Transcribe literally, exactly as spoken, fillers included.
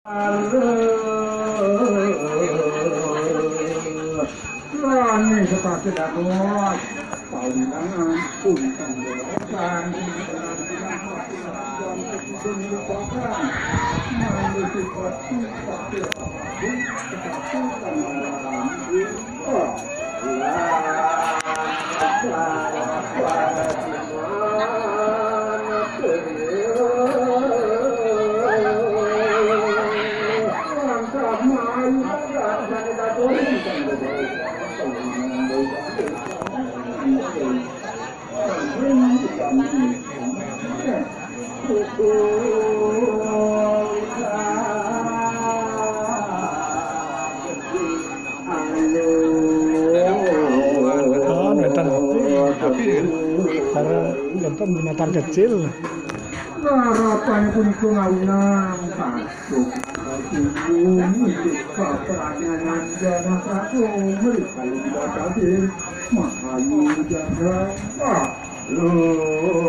Lani sekasih dados. Pawilangan pun tanggungan. Kan wétan api. Api, kan? Karena wétan binatang kecil. Larapan punika ngawinang pasuk. Bumi kaprangan jana satu. Merikan kita tadi. Mahani jaga. Ah, lo.